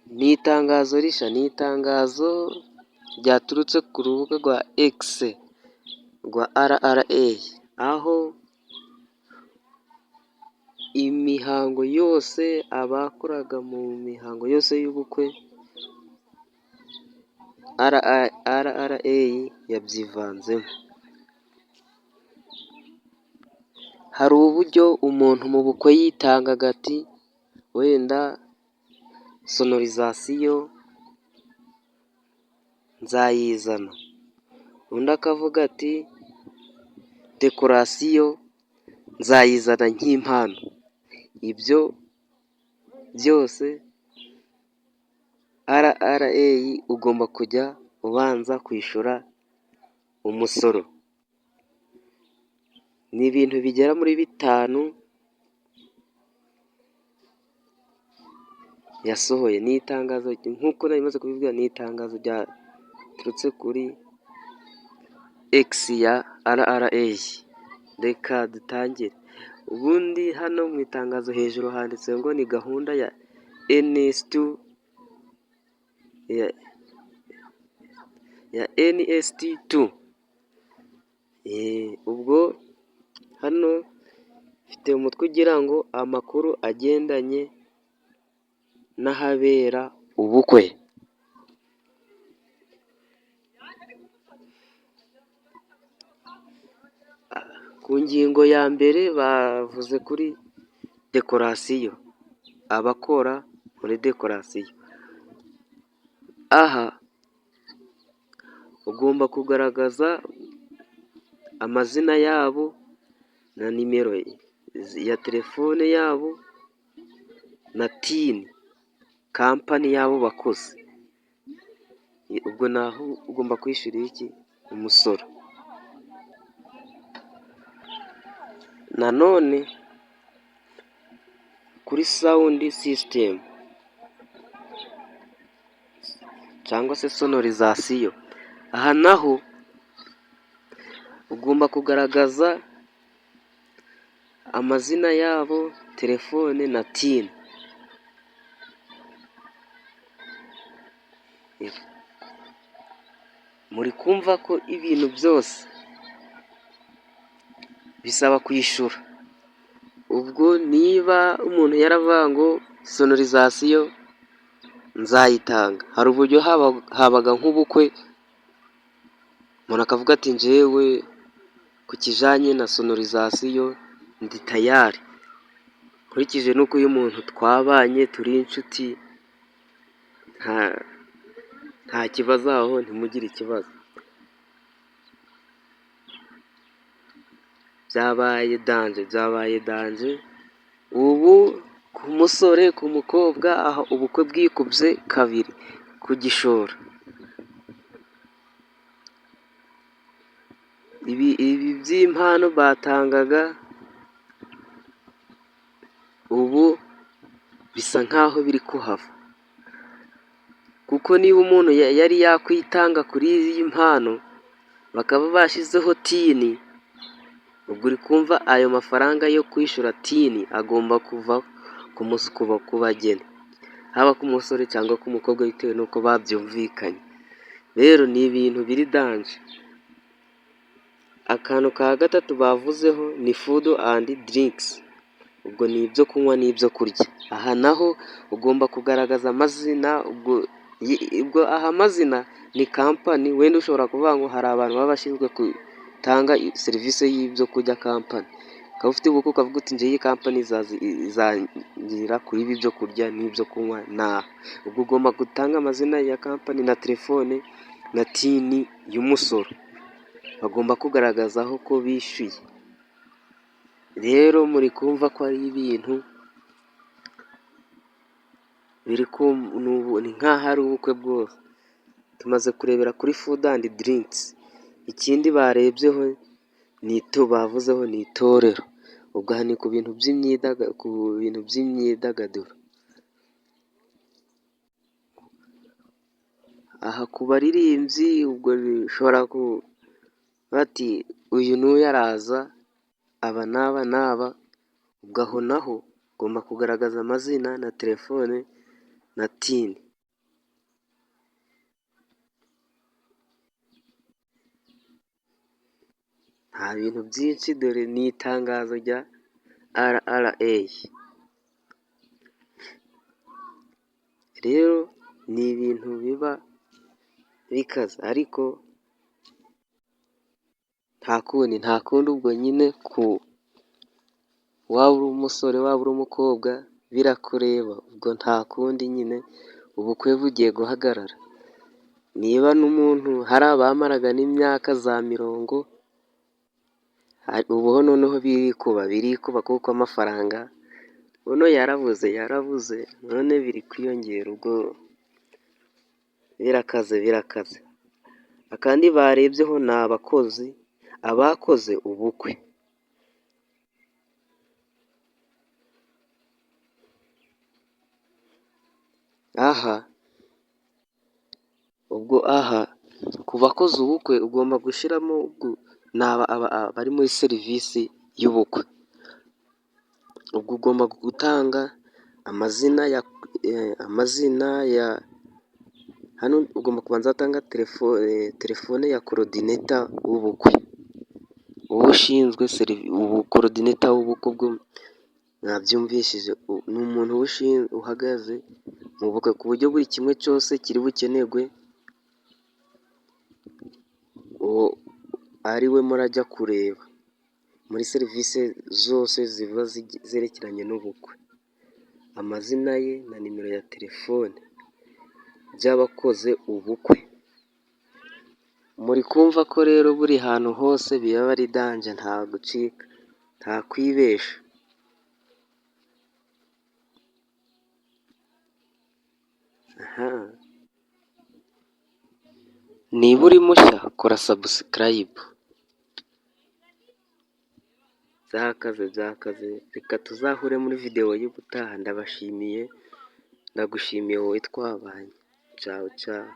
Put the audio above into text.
Ni itangazo rishya, ni itangazo ryaturutse ku rubuga rwa X rwa RRA, aho imihango yose abakoraga mu mihango yose y'ubukwe, RRA yabyivanzemo. Hari uburyo umuntu mu bukwe yitangaga ati wenda sonorizasiyo nzayizana, undi akavuga ati dekorasiyo nzayizana nk'impano. Ibyo byose RRA ugomba kujya ubanza kwishyura umusoro. Ni ibintu bigera muri bitanu yasohoye. Ni itangazo nk'uko nari maze kubivuga, ni itangazo ryaturutse kuri X ya RRA. Reka dutangire. Ubundi hano mu itangazo hejuru handitse ngo ni gahunda ya NS2, ya NST2. Ubwo hano mfite umutwe ugira ngo amakuru agendanye n'ahabera ubukwe. Ku ngingo ya mbere bavuze kuri dekorasiyo, abakora muri dekorasiyo. Aha ugomba kugaragaza amazina yabo na nimero ya telefone yabo na TIN, kampani y'abo bakozi. Ubwo naho ugomba kwishyura iki? Umusoro. Nanone kuri sound system cyangwa se sonorisation, aha naho ugomba kugaragaza amazina yabo, telefone na TIN. Muri kumva ko ibintu byose bisaba kwishyura. Ubwo niba umuntu yaravuga ngo sonorisation nzayitanga, hari uburyo habaga nk'ubukwe, umuntu akavuga ati njyewe ku kijyanye na sonorisation ndi tayari, nkurikije n'uko uyu muntu twabanye turi inshuti, nta kibazo aho ntimugire ikibazo. Byabaye danger, byabaye danger. Ubu ku musore, ku mukobwa, aho ubukwe bwikubye kabiri ku gishoro. Ibi by'impano batangaga ubu bisa nkaho biri kuhava, kuko niba umuntu yari yakwitanga kuri iyi mpano bakaba bashyizeho TIN, ubwo uri kumva ayo mafaranga yo kwishyura TIN agomba kuva ku bageni, haba ku musore cyangwa ku mukobwa bitewe n'uko babyumvikanye. Rero ni ibintu biri danger. Akantu ka gatatu bavuzeho ni food and drinks, ubwo ni ibyo kunywa n'ibyo kurya. Aha naho ugomba kugaragaza amazina, ubwo aha amazina ni kampani, wenda ushobora kuvuga ngo hari abantu baba bashinzwe gutanga serivisi y'ibyo kurya kampani, ukaba ufite ubukwe ukavuga uti njyewe iyi kampani izangira kuri ibi byo kurya n'ibyo kunywa n'aha. Ubwo ugomba gutanga amazina ya kampani na telefone na TIN y'umusoro, bagomba kugaragazaho ko bishyuye. Rero muri kumva ko ari ibintu biri ni nk'aho ari ubukwe bwose. Tumaze kurebera kuri food and drinks, ikindi barebyeho ni bavuzeho ni itorero. Ubwo aha ni ku bintu by'imyidagaduro. Aha ku baririmbyi ubwo bishobora kuba ati uyu n'uyu araza, aba n'aba n'aba, ubwo aho naho ugomba kugaragaza amazina na telefone na TIN. Nta bintu byinshi, dore ni itangazo rya RRA. Rero ni ibintu biba bikaze, ariko nta kundi, nta kundi. Ubwo nyine ku waba uri umusore, waba uri umukobwa, birakureba. Ubwo nta kundi nyine, ubukwe bugiye guhagarara. Niba n'umuntu hari abamaraga n'imyaka za 40, ubu noneho birikuba, birikuba, kuko amafaranga buno yarabuze, yarabuze, none biri kwiyongera. Ubwo birakaze, birakaze. Akandi barebyeho ni abakozi, abakoze ubukwe. Aha ubwo, aha ku bakoze ubukwe ugomba gushyiramo ni abari muri serivisi y'ubukwe. Ubwo ugomba gutanga amazina ya hano, ugomba kubanza watanga telefone ya coordinator w'ubukwe, uba ushinzwe ubu coordinator w'ubukwe. Ubwo mwabyumvishije, ni umuntu uhagaze mu bukwe, ku buryo buri kimwe cyose kiri bukenerwe uwo ari we murajya kureba muri serivisi zose ziba zerekeranye n'ubukwe. Amazina ye na nimero ya telefone by'abakoze ubukwe. Muri kumva ko rero buri hantu hose biba ari danger, nta gucika, nta kwibesha. Aha niba uri mushya, kora subscribe. Byakaze, byakaze. Reka tuzahure muri videwo y'ubutaha. Ndabashimiye, ndagushimiye wowe twabanye. Cawu cawu.